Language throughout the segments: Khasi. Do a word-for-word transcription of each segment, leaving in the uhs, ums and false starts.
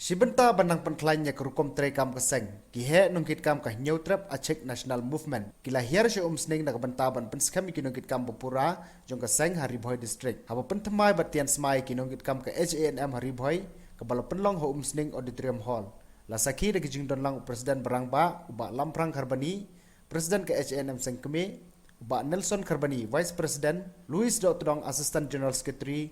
Shibynta ban nang pynkhlaiñ ïa ka rukom treikam ka seng, ki heh nongkitkam ka Hynñiewtrep Achik National Movement ki la hiar sha Umsning na ka bynta ban pynskhem ïa ki nongkitkam ba pura jong ka seng ha Ri Bhoi District, haba pynthymmai bad tian smai ïa ki nongkitkam ka H A N M ha Ri Bhoi kaba la pynlong ha Umsning Auditorium Hall. La sakhi da ki jingdon lang u President ba rangbah u Bah Lamphrang Kharbani, President ka H A N M Seng Kmie, u Bah Nelson Kharbani, Vice President, Louis Dohtdong, Assistant General Secretary,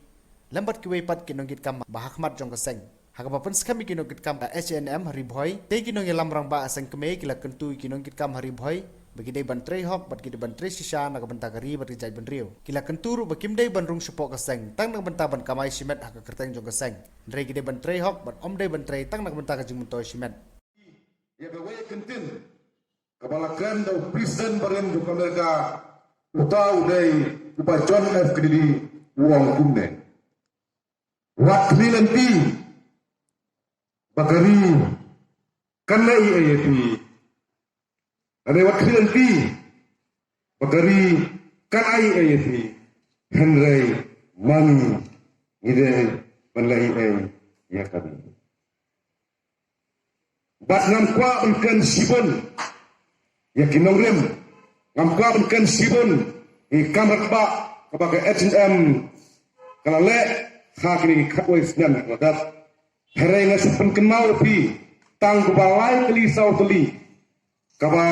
lem bad kiwei pat ki nongkitkam ba hakhmat jong ka seng. Ha kaba pynskhem ïa ki nongkitkam ka H A N M ha Ri Bhoi, te ki nongïalam rangbah ha Seng Kmie ki la kyntu ïa ki nongkitkam ha Ri Bhoi ba ki dei ban trei hok bad ki dei ban trei shisha na ka bynta ka ri bad ka jaitbynriew. Ki la kyntu ruh ba kim dei ban rung shapoh ka seng tang na ka bynta ban kamai shimet ha ka kyrteng jong ka seng, hynrei ki dei ban trei hok bad ym dei ban trei tang na ka bynta ka jingmyntoi shimet. Ïa kawei ka kyntien kaba la kren da u President barim jong ka Amerika, uta u dei u Bah John F Kennedy, u ong kumne: Wat khmih lynti ba ka ri kan leh ei ei ïa phi. Lane wat khmih lynti ba ka ri kan ai ei ei ïa phi, hynrei ma ngi, ngi dei ban leh ei ei ïa ka ri. Bad ngam kwah ban kren shibun ïa ki nongrim, ngam kwah ban kren shibun ïa ki kam rangbah kaba ka H A N M ka la leh ha kine ki khatwei snem ka la dep. Hynrei nga shu pynkynmaw ïa phi tang kumba lai tylli saw tylli kaba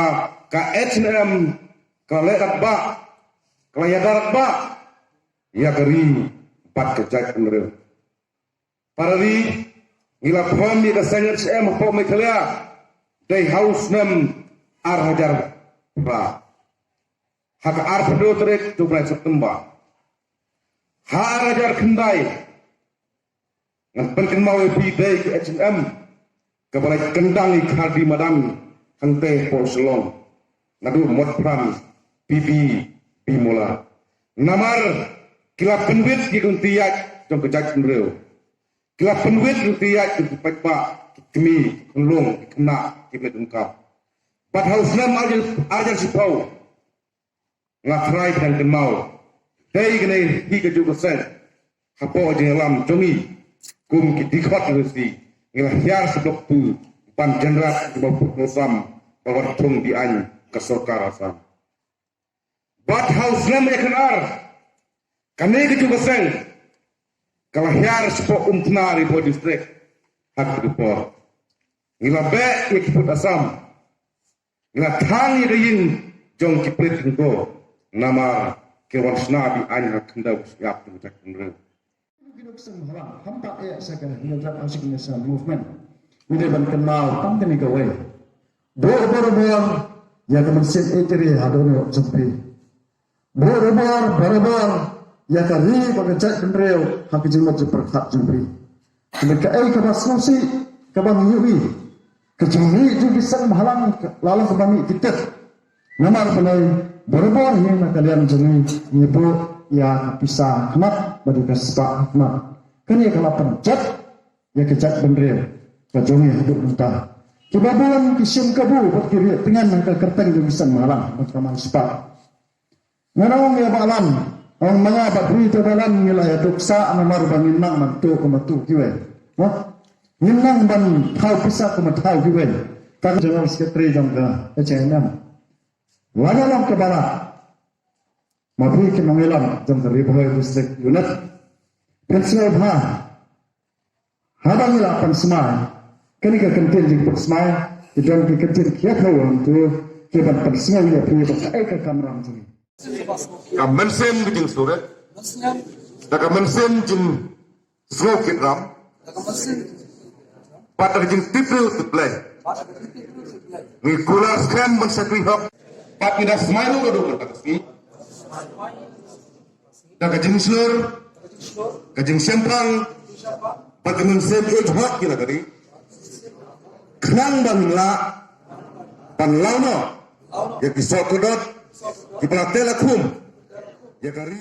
ka H A N M ka la leh rangbah, ka la ïada rangbah ïa ka ri bad ka jaitbynriew. Para ri, ngi la form ïa ka seng H A N M hapoh Meghalaya dei ha u snem ar hajar phra, ha ka arphew hynriew tarik jong u bnai September. Ha ar hajar khyndai, ngan pynkynmaw ïa phi, dei ka H A N M kaba la kyndang ïa ki khardi madan hangtei hapoh Shillong, naduh Motphran, P B, Bimula. Namar ki la pynwit ïa ki lynti ïaid jong ka jaitbynriew. Ki la pynwit lynti ïaid jong ki paidbah, ki kmie, ki khunlung, ki khynnah, ki bnai dum kam. Bad ha u snem ar hajar shiphew, nga trai ban kynmaw, dei kane hi kajuh ka seng hapoh jingïalam jong ngi kum ki dkhot University, ngi la hiar sha Block Two ban generate ïa ki mawphut mawsam ba wat thung be-aiñ ka sorkar Assam. Bad ha u snem ar hajar khyndai, kane kajuh ka seng ka la hiar shapoh Umthna, Ri Bhoi District. Ha kata ka por ngi la beh ïa ki pud Assam, ngi la thang ïa ka ïing jong ki prit jong ko, namar ki wan shna be-aiñ ha khyndew ka shyiap jong ka jaitbynriew. Ki duk seng bhalang, ham pat eh sha ka Hynñiewtrep Achik National Movement. Ngi dei ban kynmaw tang kane kawei: buh barabor ïa ka mynsiem ïeit ri haduh noh jong phi. Buh barabor, barabor ïa ka ri bad ka jaitbynriew ha ka jingmut jingpyrkhat jong phi. Ka mut kaei kaba sngewsih kaba ngi ïohi, ka jingmih jong ki seng bhalang la long kaba mih ki tip. Namar balei? Barabor hi na ka liang jong ngi ngi buh ïa ka pisa ha khmat bad ïa ka spah ha khmat. Kane ka la pynjot ïa ka jaitbynriew ka jong ngi haduh mynta. Kiba bun ki shim kabu bad ki rieh tngen ha ka kyrteng jong ki seng bhalang bad ka man spah. Ngan ong ïa Bah Lam, ong ma nga Bah Bri te Bah Lam, ngi la ïa duk sah namar ba ngim nang ban tuh kumba tuh kiwei. Mo? Ngim nang ban thaw pisa kumba thaw kiwei. Ka General Secretary jong ka H A N M. Lada long kaba lah, ma phi ki nongïalam jong ka Ri Bhoi District Unit, phin sngewbha, haba ngi la pynsmai kane ka kyntien jingpynsmai, ki don ki kyntien kiba khraw hangto kiban pynsngew ïa phi ba kaei ka kamram jong ngi. Ka mynsiem ka jingsngewrit, da ka mynsiem jingsngewkitram, bad da ka jingtip briew tip Blei, ngi kular skhem ban shakri hok, bad ngi da smai ruh ka duk ka sngi. Da ka jingshlur, ka jingshemphang, bad ka mynsiem ïeit hok ïa la ka ri, khnang ba ngin lah ban law noh ïa ki soh kordor kiba la teh la khum ïa ka ri.